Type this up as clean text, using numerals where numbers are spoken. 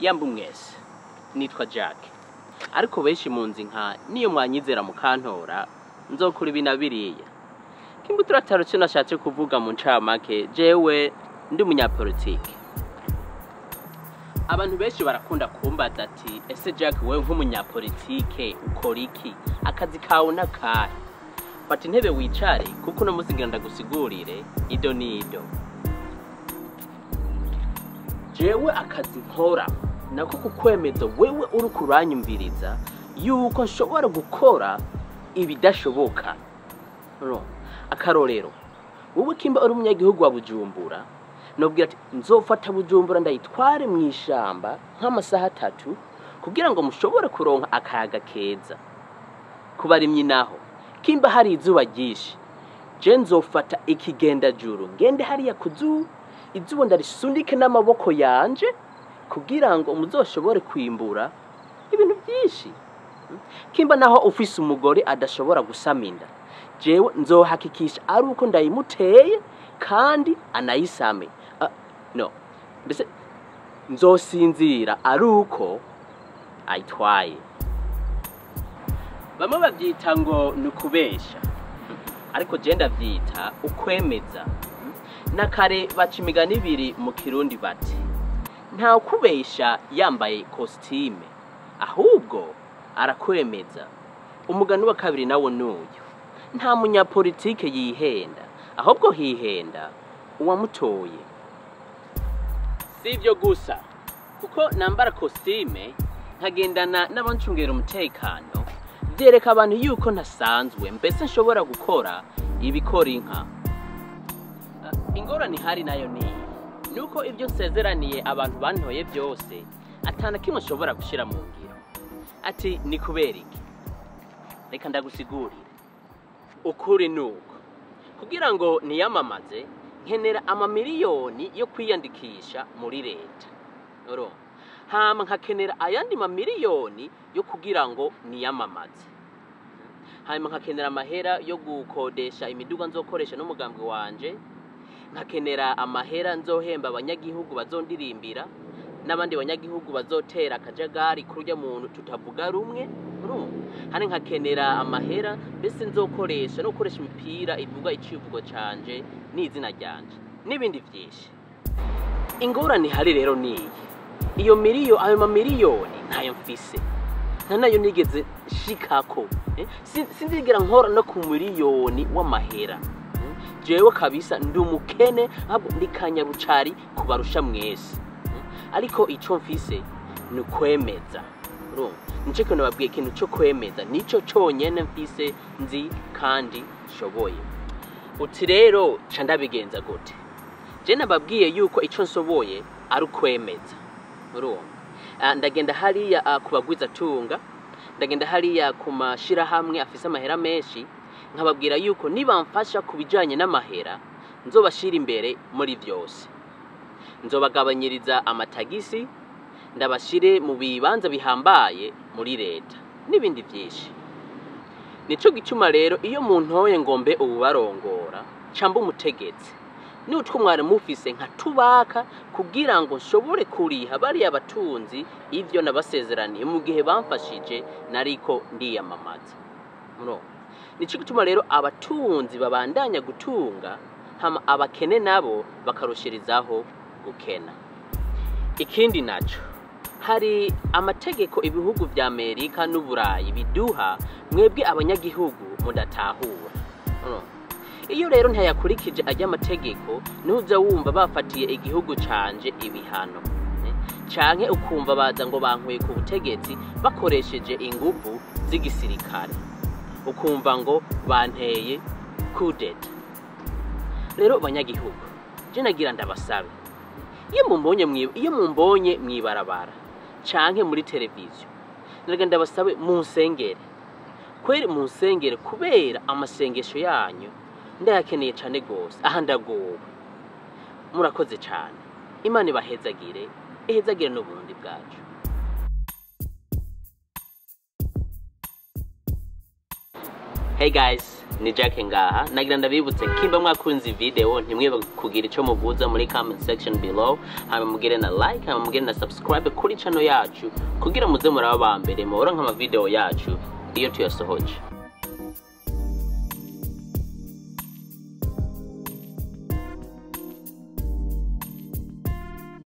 Yambu mwese, nitwa Jack, ariko benshi munzi nka niyo mwanyizera mukantora nzokura ibi na biriya. Kimbuturataro cyo nashatse kuvuga mu ncamake, jewe ndi umunyapolitike. Abantu benshi barakunda kumbaza ati ese Jack wewe nk'umunyapolitike ukora iki? Akazi kawe n'akahe? Fata intebe wicare kuko uno munsi ngira ndagusigurire ido n'ido. Jewe akazi nkora nako kukwemeza wewe uri kuranyumviriza yuko nshobora gukora ibidashoboka. Akarorero, wowe kimba uri umunyagihugu wa Bujumbura, nobwira ati nzofata Bujumbura ndayitware mu ishamba nk'amasaha 3 kugira ngo mushobore kuronka akayaga keza. Kubarimyi naho kimba hari izuba ryinshi, je nzofata ikigenda juru ngende hariya kuzu izuba ndarisundike n'amaboko yanje kugira ngo muzoshobore kwimbura ibintu byinshi. Kimba naho ufise umugore adashobora gusaminda, jewe nzohakikisha ari uko ndayimuteye kandi anayisame. No, mbese nzosinzira ari uko ayitwaye. Bamwe bavyita ngo ni ukubesha, ariko je ndavyita ukwemeza. Na kare baca imigani ibiri mu Kirundi bati nta kubesha yambaye kositime, ahubwo arakwemeza. Umugani wa kabiri nawo nuyu: nta munyapolitike yihenda, ahubwo hihenda uwamutoye. Sivyo gusa, kuko nambara kositime nkagendana n'abancungera umutekano, vyereka abantu yuko ntasanzwe, mbese nshobora gukora ibikora inka. Ingorane ihari nayo ni nuko ibyo nsezeraniye abantu bantoye byose atana kimwe nshobora gushira mu ngiro. Ati ni kubera iki? Reka ndagusigurire. Ukuri nuko kugira ngo niyamamaze nkenera amamiliyoni yo kwiyandikisha muri leta, hama nkakenera ayandi mamiliyoni yo kugira ngo niyamamaze, hanyuma nkakenera amahera yo gukodesha imiduga nzokoresha n'umugambwe wanje, nkakenera amahera nzohemba abanyagihugu bazondirimbira n'abandi banyagihugu bazotera akajagari kurya muntu tutavuga rumwe, hani nkakenera amahera mbese nzokoresha no gukoresha imipira ivuga icivugo canje n'izina ryanje n'ibindi vyinshi. Ingorane ihari rero niyi: iyo miliyo, ayo mamiliyoni ntayo mfise, nta nayo nigeze nshikako. Sinzigera nkora no ku miliyoni w'amahera. Jewe kabisa ndi umukene, ahubwo ndi kanyarucari kubarusha mwese. Ariko ico mfise ni ukwemeza. Nico kintu nababwiye, ikintu co kwemeza nico conyene mfise nzi kandi nshoboye. Uti rero ca ndabigenza gute? Je nababwiye yuko ico nsoboye ari ukwemeza. Ndagenda hariya kubagwizatunga, ndagenda hariya ku mashirahamwe afise amahera menshi, nkababwira yuko nibamfasha ku bijanye n'amahera nzobashira imbere muri vyose, nzobagabanyiriza amatagisi, ndabashire mu bibanza bihambaye muri leta n'ibindi vyinshi. Nico gituma rero iyo muntoye ngombe ububarongora camba umutegetsi, nutwo mwari mufise nka tubaka kugira ngo nshobore kuriha bariya batunzi ivyo nabasezeraniye mu gihe bamfashije nariko ndiyamamaza. Nico gituma rero abatunzi babandanya gutunga, hama abakene nabo bakarushirizaho gukena. Ikindi naco, hari amategeko ibihugu vya Amerika n'Uburayi biduha mwebwe abanyagihugu mudatahura. Iyo rero ntayakurikije ajya amategeko, ntuza wumva bafatiye igihugu canje ibihano, canke ukumva baza ngo bankuye ku butegetsi bakoresheje inguvu z'igisirikare, ukumva ngo banteye kudeta. Rero banyagihugu, je nagira ndabasabe, iyo mumbonye mwibarabara canke muri televiziyo, nagira ndabasabe munsengere, kweri munsengere, kubera amasengesho yanyu ndayakeneye cane gose. Aha ndagowe, murakoze cane. Imana ibahezagire, ihezagire n'uburundi bwacu. Hey guys, ni Jack ngaha. Nagira ndabibutse kimba mwakunze video, ntimwibe kugira ico muvuza muri comment section below, hama mugire na like, hama mugire na subscribe kuri channel yacu kugira muze muraba ba mbere muronka ama video yacu iyo tuyasohoje.